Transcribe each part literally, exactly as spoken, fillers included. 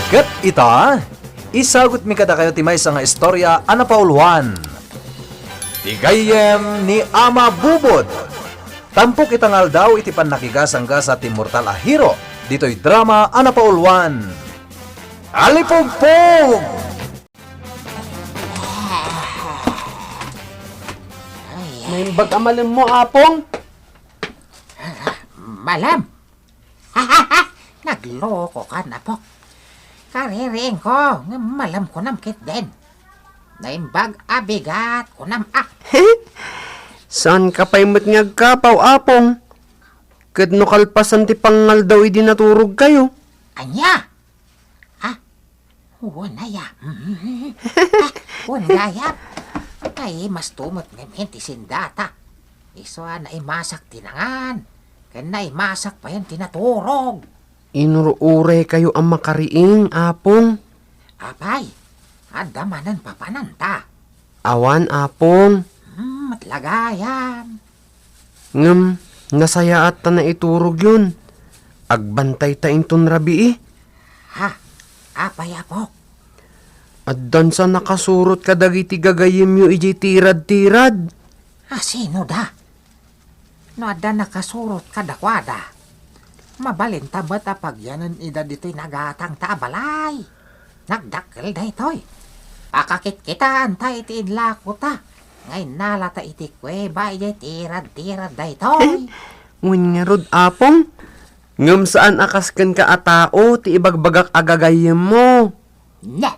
Ket ita, isagutmi kadakayo ti maysa nga istorya a napauluan. Ti gayyem ni Ama Bubod. Tampok ita nga aldaw iti pannakigasanggasa ti mortal a hero ditoy drama a napauluan. Alipugpog! Naimbag a malemmo, Apong? Malem? Nagloko ka, Apok. Kaririing ko, ngem malem kunam ketdin. Naimbag a bigat kunam a. Saan ka pay met nga agkapaw, Apong? Ket no kalpasan ti pangaldaw idi naturog kayo? Ania? Ha? Wen aya? Ah, wen gayam. Ay, mas tumot ngamin ti sindata. Isu a naimasak ti nangan, ken naimasak payen ti naturog. Inur-uray kayo a makariing, Apong. Apay, adda manen papananta. Awan, Apong. Hmm, met la gayam. Ngem, nasayaat ta naiturogyon. Agbantayta inton rabii. Ha? Apay, Apok? Addan sa nakasurot kadagiti gagayyemyo idiay tirad-tirad. A, sino da? No adda nakasurot kadakuada, mabalinta met a pagyanen ida ditoy nagatangta a balay. Nagdakkel daytoy. Pakakitkitaanta iti inlakota nga innalata iti kueba idiay tirad-tirad daytoy. Wen ngarud, Apong, ngem saan a kas kenka a tao ti ibagbagak a gagayyemmo. Ne!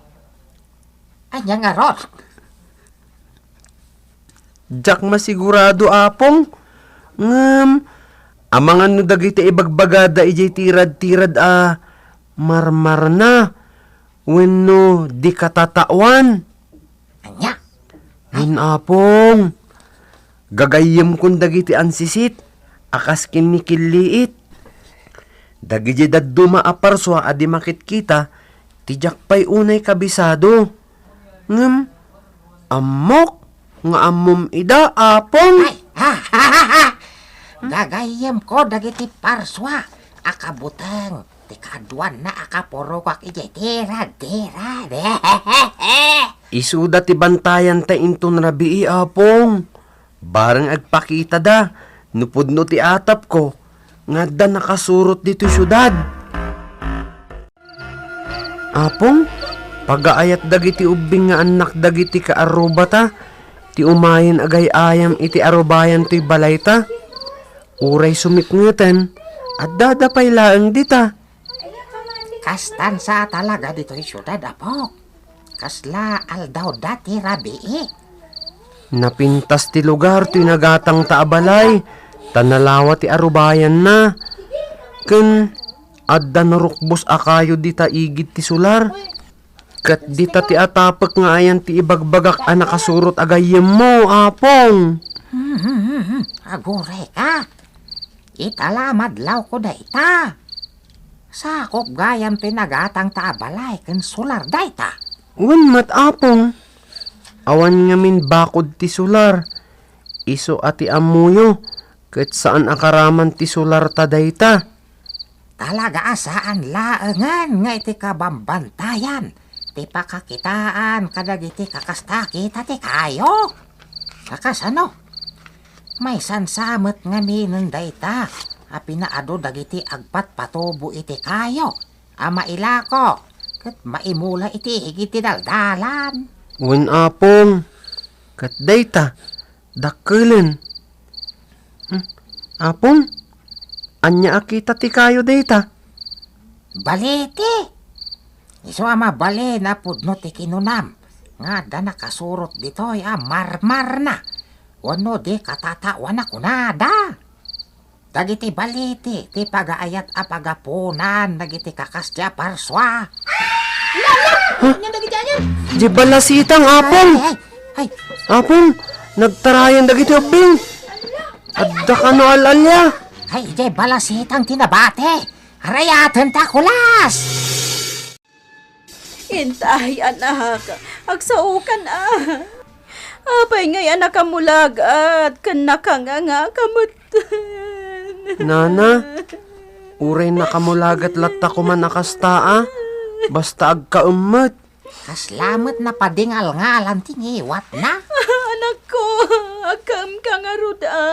Ania ngarud? Diak masigurado, Apong. Ngem, amangan no dagiti ibagbagada idiay tirad-tirad a marmarna wenno di katataoan. Ania? Wen, Apong, gagayyemkon dagiti ansisit a kas ken ni Killiit. Dagiti dadduma a parsua a di makitkita, ti diak pay unay kabisado. Ngem, ammok nga ammom ida, Apong. Ay, ha, ha, ha, ha. Gagayyemko dagiti parsua a kabuteng ti kaaduanna a kapurogak idiay tirad-tirad. Isuda ti bantayanta inton rabii, Apong. Bareng agpakitada no pudno ti atapko nga adda nakasurot ditoy siudad. Apong, pagaayat dagiti ubbing nga annak dagiti kaarrubata, ti umayen agay-ayam iti arubayan toy balayta. Uray sumipngeten, addada pay laeng dita. Kastan sa a talaga ditoy siudad, Apok. Kasla aldawda ti rabii. Napintas ti lugar toy nagatangta a balay, ta nalawa ti arubayanna. Ken adda narukbos a kayo dita igid ti solar. Ket dita ti atapek nga ayan ti ibagbagak a nakasurot a gayyemmo, Apong. Aguray ka. Ita la madlawko dayta. Sakop gayam ti nagatangta a balay ken solar dayta. Wen met, Apong. Awan ngamin bakod ti solar. Isu a ti ammoyo, ket saan a karaman ti solarta dayta. Talaga a saan laengen nga iti kabambantayan ti pakakitaan kadagiti kakasta kita ti kayo. A, kasano? Maysa sa met ngaminen dayta a pinaadu dagiti agpatpatubo iti kayo a mailako ket maimula iti igid ti daldalan. Wen, Apong, ket dayta, dakkelen. Hmm, Apong, ania a kita ti kayo dayta? Baliti. Isu a mabalin a pudno ti kinunam nga adda nakasurot ditoy a marmarna wenno di katataoan a kunada. Dagiti baliti ti pagaayat a pagapunan dagiti kakasdi a parsua. Hala! Ania dagiti aya? Di balasitang, Apong! Ay, ay, ay. Apong, nagtarayan dagiti ubbing. Adda kano al-alia. Ay, di balasitang ti nabati. Arayaten ta kulas. Intay, anak. Agsaokan, a. Apay ngay a nakamulagat ken nakanganga ka met? Nana, uray nakamulagat latta koman a kasta, a. Basta agkaemmet. Kasla met napadingalngalan ti ngiwatna. Anakko, agkaemka ngarud a.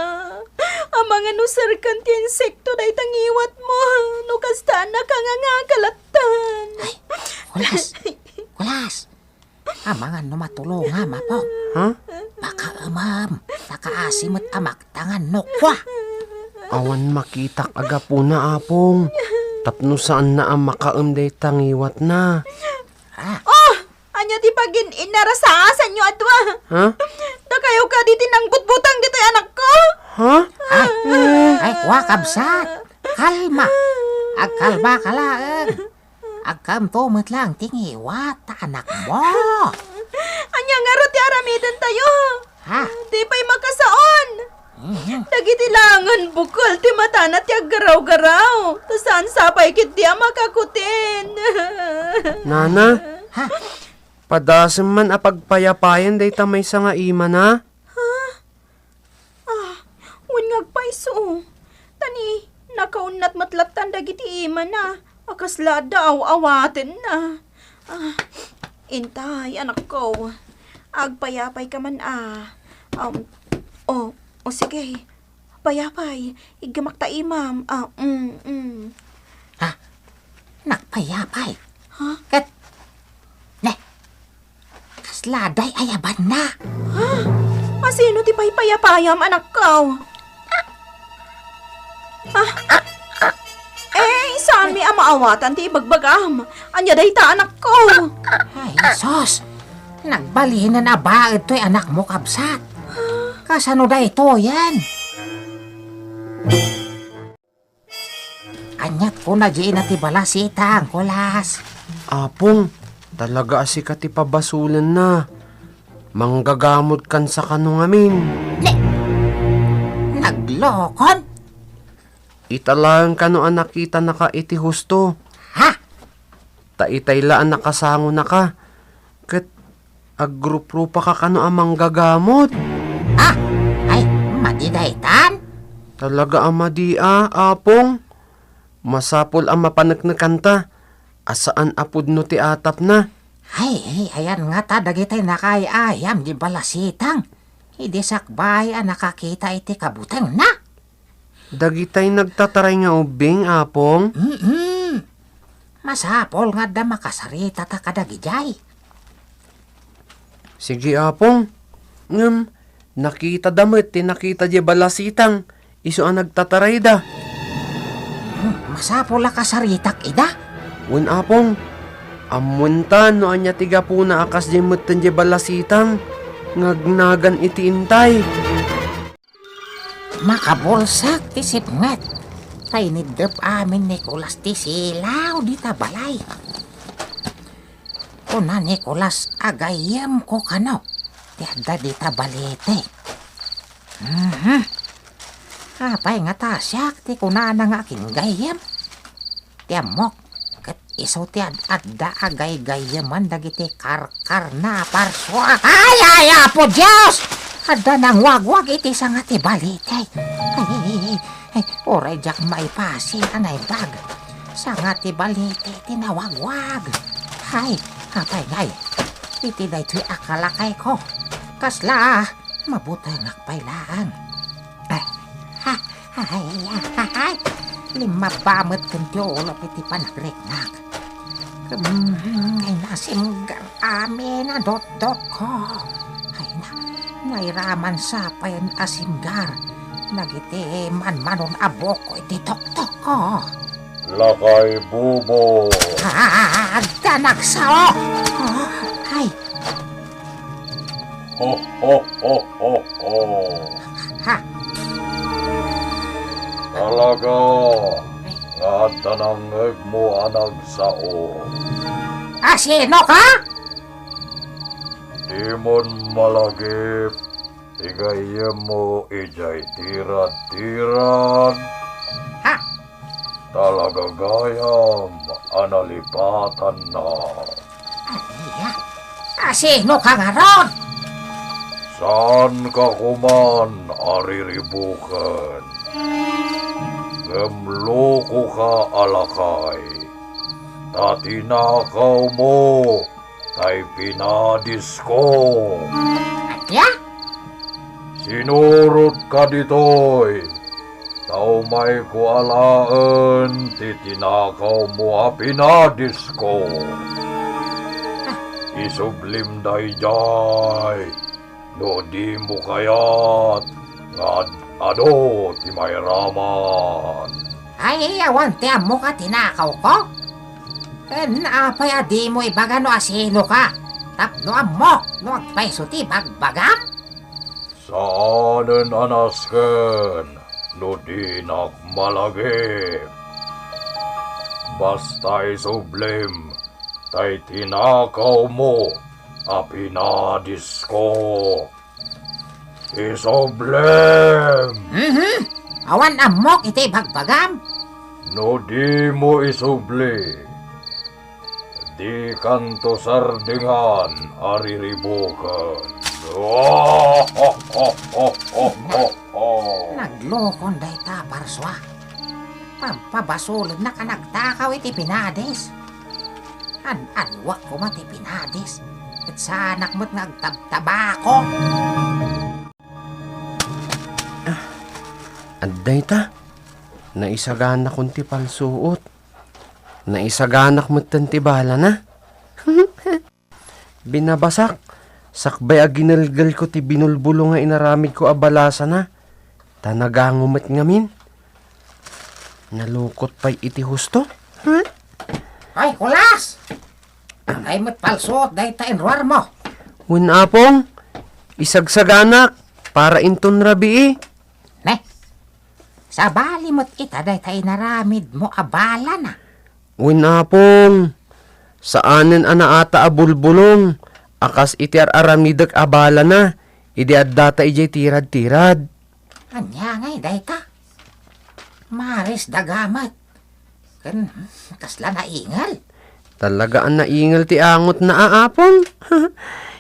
Amangan no serken ti insekto dayta ngiwatmo, no kasta, nakangangaka lattan. Ay, kulas, kulas. Amangan no matulongam, Apo. Ha? Pakaemem, ta kaasi met a maktangan no kua. Awan makitak a gapuna, Apong, tapno saanna a makaem dayta ngiwatna. Ah. Oh! Ania ti pagin-inarasaasanyo a dua? Ha? Dakayo kadi ti nangbutbutang ditoy anakko? Ha? Ay, ay, kua, kabsat. Kalma. Agkalmaka laeng. Agkaemto met laeng ti ngiwat ta anakmo. Ania ngarud ti aramidentayo? Ha? Di pay makasaon. Mhm. Dagiti laengen bukel ti matana ti aggaraw-garaw. Ta saan sa pay ketdi a makakutin. Nana, ha? Padasem man a pagpayapayan dayta maysa nga imana? Ha? Ah, wen nga agpayso. Ta ni, nakaunnat met lattan dagiti imana a kasla adda aw-awatenna. Ah, intay, anakko. Agpayapayka man a. Um, o, o sige. Payapay, iggamak ta imam. Ah, mm, mm. Ha? Nagpayapay? Ha? Ket, ne, kasla day ayabanna. Ha? Asino ti paypayapayam, anakko? Ah? Eh, saanmi a maawatan ti ibagbagam. Ania dayta, anakko? Ay, sus! Nagbalinen a baet toy anakmo, kabsat. Kasano daytoyen? Aniat kuna diay na ti balasitang, kulas? Apong, talaga a sika ti pabasolenna. Manggagamodkan sa kano ngamin. Ne, naglokon? Ita laeng kano a nakitanaka iti husto. Ha? Ta itay la a nakasangonaka, ket agruprupaka kano a manggagamod. Ah! Ay, madi daytan? Talaga a madi a, Apong. Masapul a mapaneknekanta a saan a pudno ti atapna. Ay, ayan ngata dagitay nakaay-ayam di balasitang idi sakbay a nakakita iti kabutengna. Dagitay nagtataray nga ubbing, Apong? Mm-mm. Masapul nga adda makasaritata kadagidiay. Sige, Apong. Ngem, nakitada met ti nakita diay balasitang isu a nagtatarayda. Hmm, masapul a kasaritak ida? Wen, Apong. Ammoenta no ania ti gapuna a kasdiay metten diay balasitang nga agnagan iti intay. Makabulsak ti sipnget, ta iniddep amin ni Nicolas ti silaw dita balay. Kuna ni Nicolas a gayyemko kano ti adda dita balite. Mhm. Apay ngata siak ti kunana nga akingayyem? Ti ammok, ket isu ti ad-adda a gaygayyeman dagiti karkarna a parsua. Ay, ay, Apo Dios! Adda nangwagwag iti sanga ti balite. Ay, ay, ay, ay, ay, uray diak maipasi a naimbag. Sanga ti balite ti nawagwag. Ay, apay ngay, iti daytoy a kalakayko. Kasla, mabutengak pay laeng. Ay, ha, Ay, ay, ay, limmabba met ken ti ulok iti panagriknak. Ken, ay, nasimgar amin a dotdotko. Ay, na, nairaman sa payen a simgar dagiti manmanon a buko iti toktokko. Lakay Bubo. Ah, adda nagsao. Ay, Ho, ho, ho, ho, ho. Ha? Talaga nga adda nangngegmo a nagsao. A sino ka? Dimon malagip ti gayyemmo idiay tirad-tirad. Ha? Talaga gayam a nalipatanna. Ania? A sino ka ngarud? Saanka koman a riribuken. Ngem lokoka a lakay. Ta tinakawmo tay pinadisko. Ania? Sinurotka ditoy, ta umayko alaen ti tinakawmo a pinadisko. Isublim daydiay no dimo kayat nga ad-adu ti mairaman. Ay, awan ti ammok a tinakawko? Ken apay a dimo ibaga no asinoka? Tapno ammok no agpayso ti bagbagam? Saanen a nasken no dinak malagip. Basta isublim tay tinakawmo a pinadisko. Isublim! Mhm. Awan ammok iti bagbagam. No dimo isubli, dikanto sardingan a riribuken. Naglukon dayta, parsua. Pabpabasolennak a nagtakaw iti pinadis. An-annuak koma ti pinadis, ket saanak met nga agtabtabako. Adda ita, naisaganakon ti palsuot. Naisaganak metten ti balana. Binabasak, sakbay a ginelgelko ti binulbulong nga inaramidko a balasana, ta nagango met ngamin. Nalukot pay iti husto. Ay, kulas! Ay met palsuot dayta inruarmo. Wen, Apong, isagsaganak para inton rabii. Ne? Sabali met ita dayta inaramidmo a balana. Wen, Apong, saanen a naata a bulbulong a kas iti ar-aramidek a balana idi addata idiay tirad-tirad. Ania ngay dayta? Maris dagamet. Ken, hmm, kasla naingel. Talaga a naingel ti angotna a, Apong.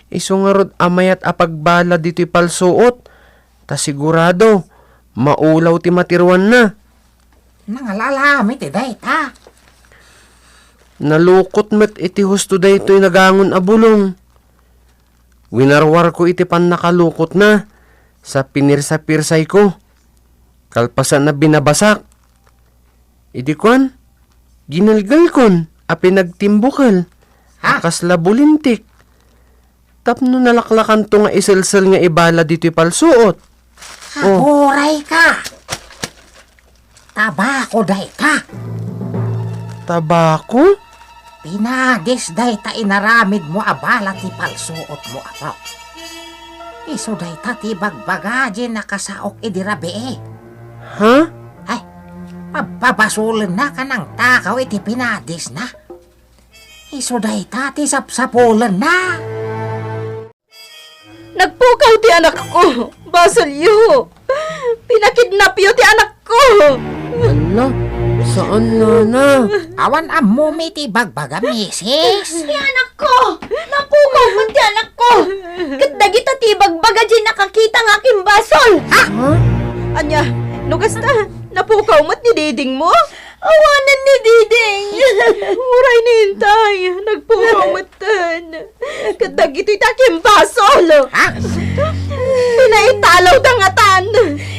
Isu ngarud a mayat a pagbala ditoy palsuot, ta sigurado, maulaw ti matiruanna. Nangalalami ti dayta. Nalukot met iti husto daytoy nagangon a bulong. Winarwarko iti pannakalukotna, sa pinirsa-pirsayko. Kalpasan a binabasak. Idi kuan, ginelgelkon a pinagtimbukel a Ha? kasla bulintik. Tapno nalaklakanto nga iselsel nga ibala ditoy palsuot. Oh. Aguray ka! Tabako dayta. Tabako? Pinadis dayta inaramidmo a bala ti palsuotmo, apo. Isu dayta ti bagbaga diay nakasaok idi rabii. Ha? Ay, pabpabasolennak a nangtakaw iti pinadisna. Isu dayta ti sapsapulenna. Nagpukaw ti anakko! Basolyo! Pinakidnapyo ti anakko! Hala, saan, nana? Awan ammomi ti bagbaga, misis. Ti anakko! Napukaw met ti anakko! Ket dagita ti bagbaga diay nakakita nga akimbasol! Ha? Ha? Ania, no kasta, napukaw met ni didingmo? Awanen ni diding! Uray ni intay, nagpukaw metten. Ket dagitoy ti akimbasol. Ha? Pinaitalaw ta ngatan.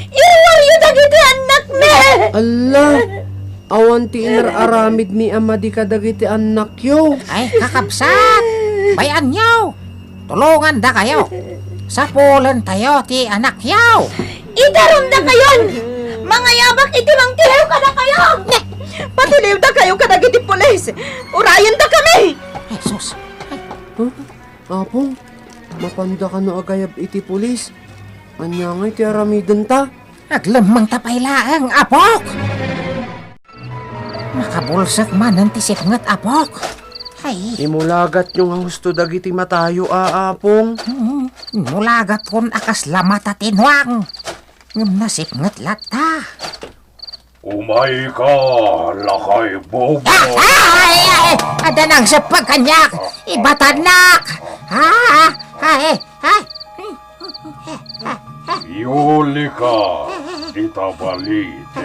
Iruaryo dagiti annakmi! Alla! Awan ti inar-aramidmi a madi kadagiti annakyo. Ay, kakabsat! Bay-anyo! Tulongandakayo! Sapulentayo ti anakyo! Idarumdakayon! Mangayabak iti mangtiliw kadakayo! Patiliwdakayo kadagiti pulis! Urayendakami! Ay, sus! Ay, Huh? Apong, mapanda kano agayab iti pulis? Ania ngay ti aramidenta? Aglemmengta pay laeng, apok! Makabulsek manen ti sipnget, apok! Ay. Imulagatyo nga husto dagiti matayo a, Apong. Hmm, imulagatkon a kasla mata ti nuang. Ngem nasipnget latta. Umayka, lakay Bobo. Ah! Ah! Ay, ay, ay! Adda nangseppag kaniak! Ibatannak! Ah! Ah! Ay! Ay! Yulika, ita balite.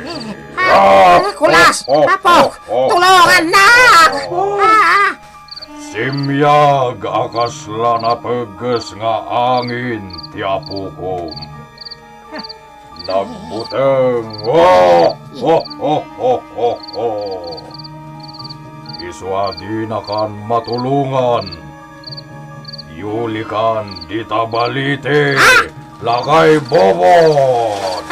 Ah! Kulas! Apok! Tulongannak! Biag a kasla napegges nga angin ti apokom. Nagbuteng. Oh, oh, oh, oh, oh, oh. Isu a dinakan matulongan. Yulikan dita balite. Ah! Lakay Bobod!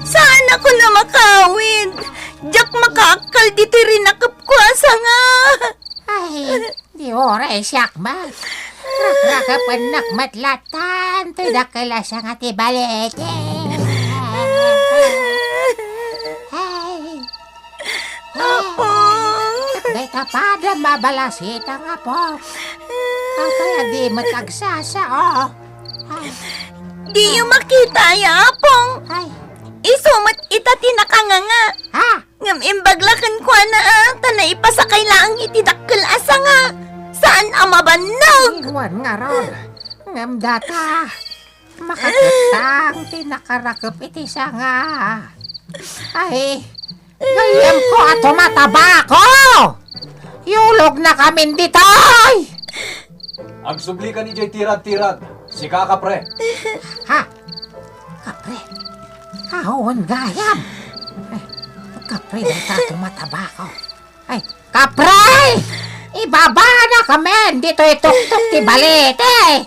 Saan ako na makawid? Diak makaakkal ditoy rinakepko a sanga. Ay, di uray siak met. Rakrakepennak met latta toy dakkel a sanga ti balite. Ay. Apo. Dayta pay a mabalasitang, Apo. Apay a di met agsasao? Diyo makita, ya, Apong? Ay. Isu met ita ti nakanganga. Ha? Ngem imbag la kenkuana, a, ta naipasakay laeng iti dakkel a sanga. Saan a mabannog? Iwan ngarud. Ngem data, makakettang ti nakarakep iti sanga. Ay, gayyemko a tumatabako! Yulognakamin ditoy! Agsublikan idiay tirad-tirad, sika, kapre. Ha? Kapre? Awan gayam. Ay, kapre, dayta tumatabako. Ay, kapre! Ibabanakamin ditoy tuktok ti balite!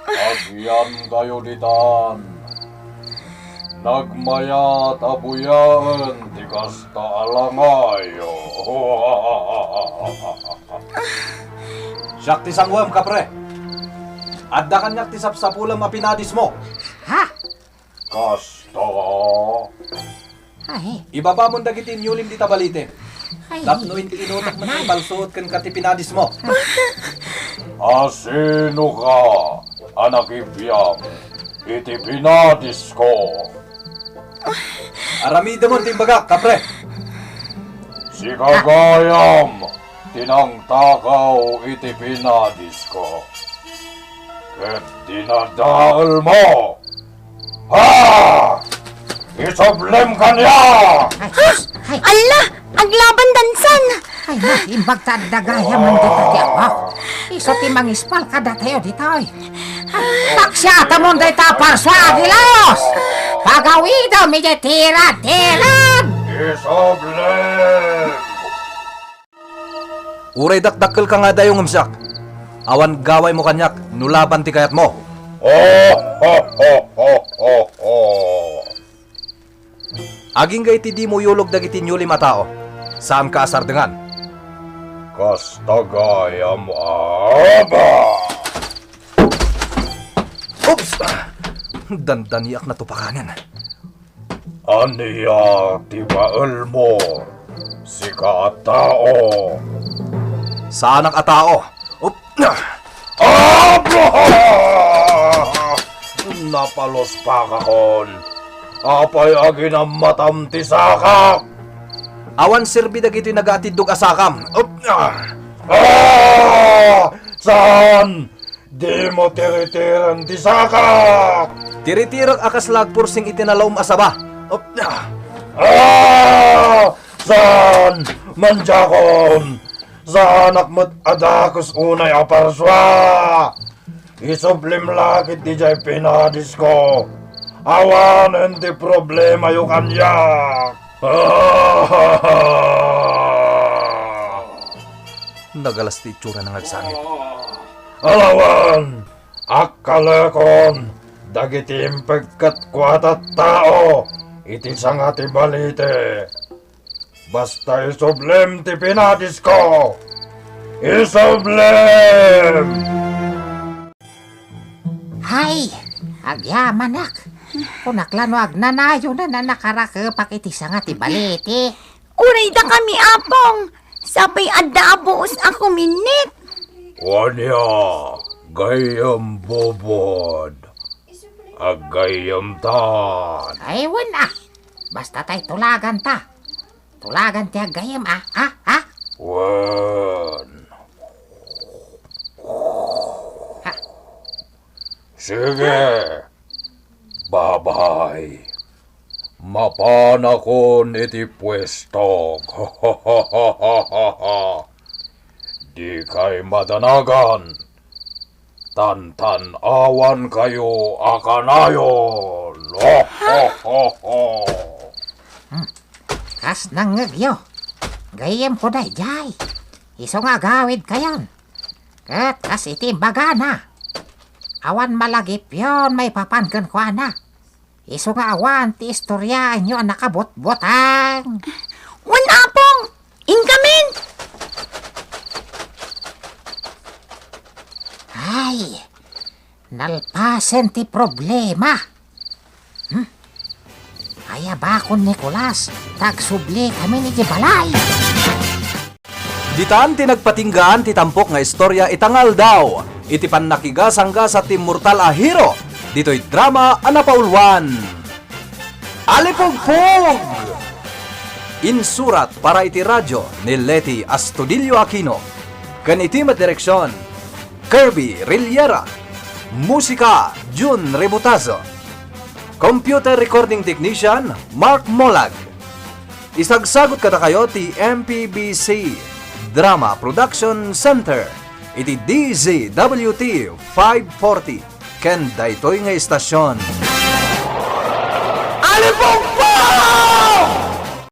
Agyamkayo ditan. Nagmayat a buyaen ti kasta a langayo. Siak ti sanguem, kapre. Adda kaniak ti sapsapulem a pinadismo. Ha? Kasta. Ay. Ibabamon dagiti inyulim dita balite. Ay. Tapno inti inutok met nga ibalsuot kenka ti pinadismo. Asinoka a nakibiang iti pinadisko? Aramidemon ti imbagak, kapre. Sika gayam ti nangtakaw iti pinadisko. Ket dinadaelmo. Ha! Isublem kaniak! Ay, ay. Alla! Aglaban dansan! Ay, naimbag ta adda gayam dita ti amak. Isu ti mangispal kadatayo ditoy. Ay, paksiatamon dayta a parsua, Dios! Pagawidem idiay tirad-tirad! Isublem! Uray dakdakkelka nga adayo ngem siak, awan gawaymo kaniak no laban ti kayatmo. Oh, oh, oh, oh, oh, oh. Agingga iti dimo iyulog dagiti inyulim a tao, saanka a sardengan. Kasta gayam, aba! Oops! Dandaniak natupakanen. Ania ti baelmo, sika a tao? Saanak a tao. Up-, ah! Abraham! Napalospakakon. Apay a ginammatam ti sakak? Awan serbi dagitoy nagaatiddog a sakam. Up-, ah! Ah! Saan? Dimo tiritiren ti sakak! Tiritirek a kasla agpursing iti nalaom a saba. Op-, ah! Ah! Saan? Mandiakon! Saanak met a dakes unay a parsua! Isublim la ketdi diay pinadisko! Awanen ti problemayo kaniak! Nagalas ti itsurana nga agsangit. Alawan! Akkalekon dagiti impegkatko a tattao iti sanga ti balite. Basta isublem ti pinadisko. Isublem! Hay, agyamanak. Kunak la no agnanayon a nakarakepak iti sanga ti balite. Uray dakami, Apong, sapay adda a buos a kuminnit. Ania, gayyem Bobod. Aggayyemtan. Ay, wen a. Basta tay tulaganta. Tulagan ti aggayyem a, a, a? Wen. Ha? Sige. Babay. Mapanakon iti puestok. Dikay madanagan. Tantan-awankayo a kanayon. Kas nangngegyo, gayyemko daydiay. Isu nga agawidkayon. Ket kas iti imbagana, awan malagipyon maipapan kenkuana. Isu nga awan ti istoryaenyo a nakabutbuteng. Wen, Apong! Inkamin! Ay, nalpasen ti problema. Hmm? Ayabakon, Nicolas, ta agsublikamin iti balay. Ditan ti nagpatinggaan ti tampok nga istorya ita nga aldaw, iti pannakigasanggasat ti immortal a hero ditoy drama a napauluan. Alipugpug! Insurat para iti radyo ni Leti Astudillo Aquino, ken iti met direksion, Kirby Rillera. Musika, Jun Rebutazo. Computer recording technician, Mark Molag. Isagsagut kadakayo ti M P B C Drama Production Center iti D Z W T five forty ken daytoy nga istasion. Alipong